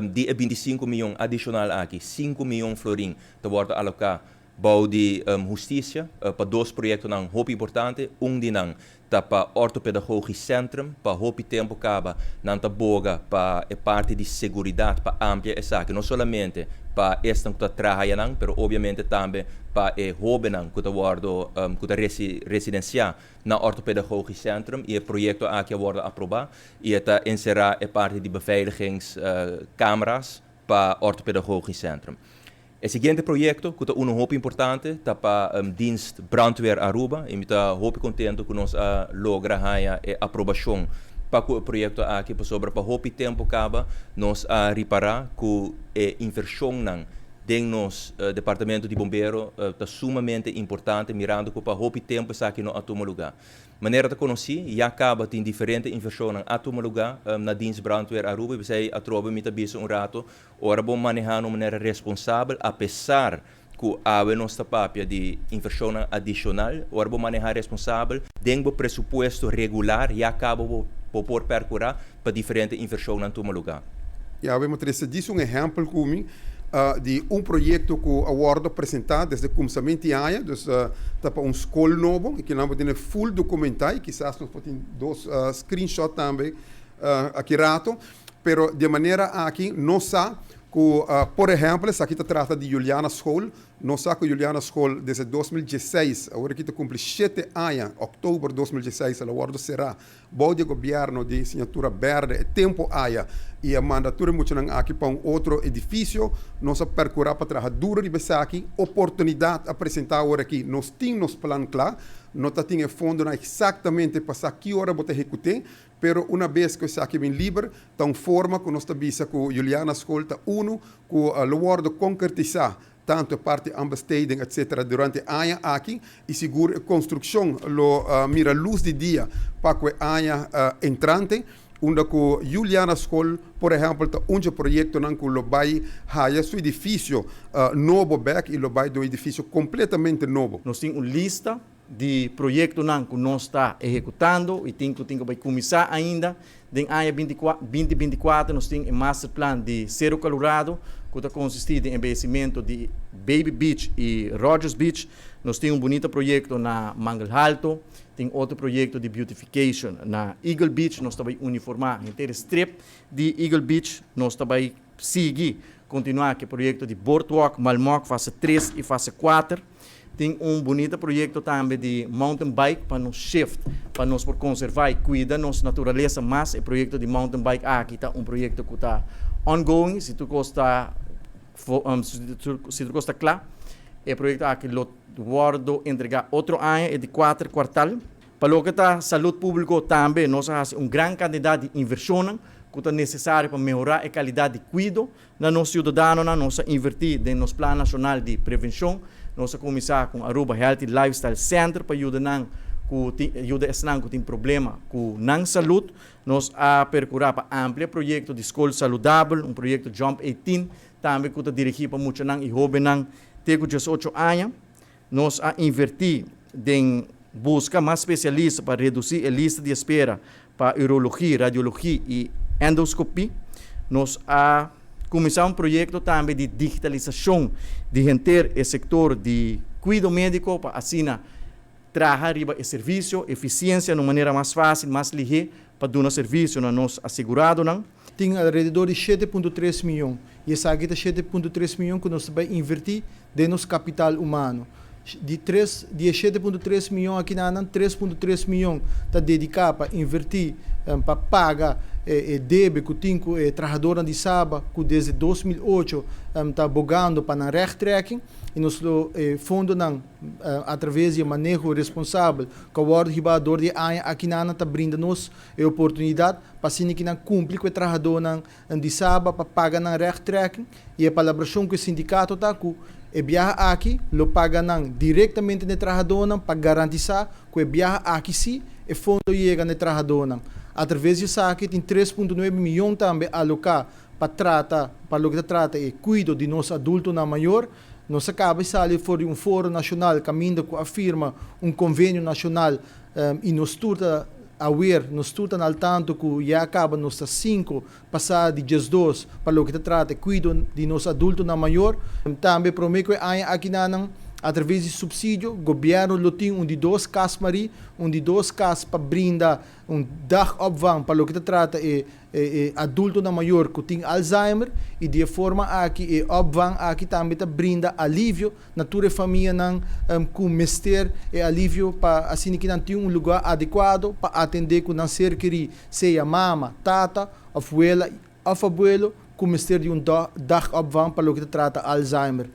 Di e 25 miyon adishonal aki, 5 miyon florin ta wòrdu aloká bou di hustisia pa dos proyektonan hopi importante. Un di nan ta pa Orthopedagogisch Centrum. Pa hopi tempu kaba nan ta boga pa e parti di seguridat, pa amplia esaki, no solamente pa esnan ku ta traha ayanan, pero obviamente tambe pa e hóbennan ku ta wòrdu ku ta residensiá na Orthopedagogisch Centrum, i e proyekto aki a wòrdu aprobá i e ta enserá e parti di beveiligingskamera's pa Orthopedagogisch Centrum. E siguiente proyekto, ku ta unu hopi importante, ta pa Dienst Brandweer Aruba, i mi ta hopi kontentu ku nos a logra haña e aprobashon pa ku e proyekto aki, pasobra pa hopi tempu kaba nos a ripará ku e invershonnan den nos departamento di bombero ta sumamente importante, mirando ku pa hopi tempu esaki no a tuma lugá. Manera ta konosí, ya kaba tin diferente invershonnan a tuma lugá na Dienst Brandweer Aruba, i p'esei atrobe mi ta bisa un rato, ora bo manehá na un manera responsabel, apesar ku awe nos ta papia di invershonnan adishonal, ora bo manehá responsabel, den bo presupuesto regular ya kaba bo por perkurá pa diferente invershonnan tuma lugá. I awe mi trese djis un ehèmpel ku mi di un proyekto ku a wòrdu presentá desde kumsamentu di aña, dus ta pa un skol nobo i kinan bo tene ful dokumentá i kisas nos por tin dos screenshot tambe aki rato, pero di e manera aki nos sa ku por ehèmpel esaki ta trata di Juliana School. Nos sa ku Juliana School desde 2016, awor aki ta kumpli 7 aña, òktober 2016 el a wòrdu será bou di e gobièrnu di signatura berde e tempu aya i a manda tur e muchanan aki pa un otro edifisio. Nos a perkurá pa traha duro riba esaki. Oportunidat a presentá awor aki. Nos tin nos plan kla. No ta tin e fondonan eksaktamente pa sa ki ora bo ta ehekut'é, pero una bes ku esaki bin liber, ta un forma ku nos ta bisa ku Juliana School ta unu ku lo wòrdu konkretisá, tantu e parti aanbesteding etcetera, durante aña aki i sigur e konstrukshon lo mira lus di dia pa ku e aña entrante, unda ku Juliana School por ehèmpel ta un dje proyektonan ku lo bai haya su edifisio nobo bèk i lo bai den un edifisio kompletamente nobo. Nos tin un lista di proyektonan ku nos ta ehekutando i tin ku bai kuminsá ainda den aña 2024. Nos tin e masterplan di Seru Colorado, ku ta konsistí di embeyesimentu di Baby Beach i Rogers Beach. Nos tin un bunita proyekto na Mangel Halto, tin otro proyekto di beautification na Eagle Beach, nos ta bai uniformá henter strip di Eagle Beach. Nos ta bai sigui kontinuá ku e proyekto di Boardwalk Malmok fase 3 i fase 4. Tin un bunita proyekto tambe di mountain bike pa nos shift, pa nos por konservá i kuida nos naturalesa mas. E proyekto di mountain bike aki ta un proyekto ku ta ongoing. Si tur kos ta kla, e proyekto aki lo wòrdu entregá otro aña, e di kuater kuartal. Pa loke ta salud públiko tambe nos a hasi un gran kantidat di invershonnan ku ta nesesario pa mehorá e kalidat di kuido na nos siudadanonan. Nos a invertí den nos Plan Nashonal di Prevenshon. Nos a kuminsá ku Aruba Healthy Lifestyle Center pa yuda nan ku tin yuda esnan ku tin problema ku nan salud. Nos a perkurá pa amplia proyekto di skol saludabel, un proyekto Jump 18 tambe ku ta dirigí pa muchanan i hóbennan te ku 18 aña. Nos a invertí den buska mas spesialista pa redusí e lista di espera pa urologia, radiologia i endoskopia. Nos a kuminsá un proyekto tambe di digitalisashon di henter e sektor di kuido médiko pa asina traha riba e servisio, efisiensia na un manera mas fásil, mas lihé pa duna servisio na nos aseguradonan. Tin alrededor di 7.3 mion i esaki ta 7.3 mion ku nos ta bai invertí den nos kapital humano. Di tres di e 7.3 mion aki nan, 3.3 mion ta dediká pa invertí pa paga e debe ku tin ku e trahadónan di Saba, ku desde 2008 ta bogando pa nan rechttrekking, i nos lo e fondonan atraves di e maneho responsabel ku a wòrdu hibá dor di e aña aki nan ta brinda nos e oportunidat pa asina ku nan kumpli ku e trahadónan di Saba pa paga nan rechttrekking. I e palabrashon ku e sindikato ta ku e biaha aki lo paga nan direktamente na e trahadónan pa garantisá ku e biaha aki sí e fondo yega na e trahadónan. Atraves di esaki tin 3.9 mion tambe aloká pa trata pa loke ta trata e kuido di nos adultonan mayor. Nos a kaba di sali for di un foro nashonal kaminda ku a firma un konvenio nashonal i nos tur ta. Awor, nos tur ta al tanto ku ya kaba nos ta 12:05 pa loke ta trata kuido di nos adultonan mayor. Tambe promé ku e aña aki nan, atraves di supsidio, gobièrnu lo tin un di dos kas Marie, un di dos kas pa brinda un dagopvang pa loke ta trata e adultonan mayor ku tin Alzheimer, i di forma aki e opvang aki tambe ta brinda alivio na tur e famianan ku mester e alivio pa asina ku nan tin un lugá adekuá pa atendé ku nan ser kerí, sea mama, tata òf wela òf abuelo ku mester di un dagopvang pa loke ta trata Alzheimer.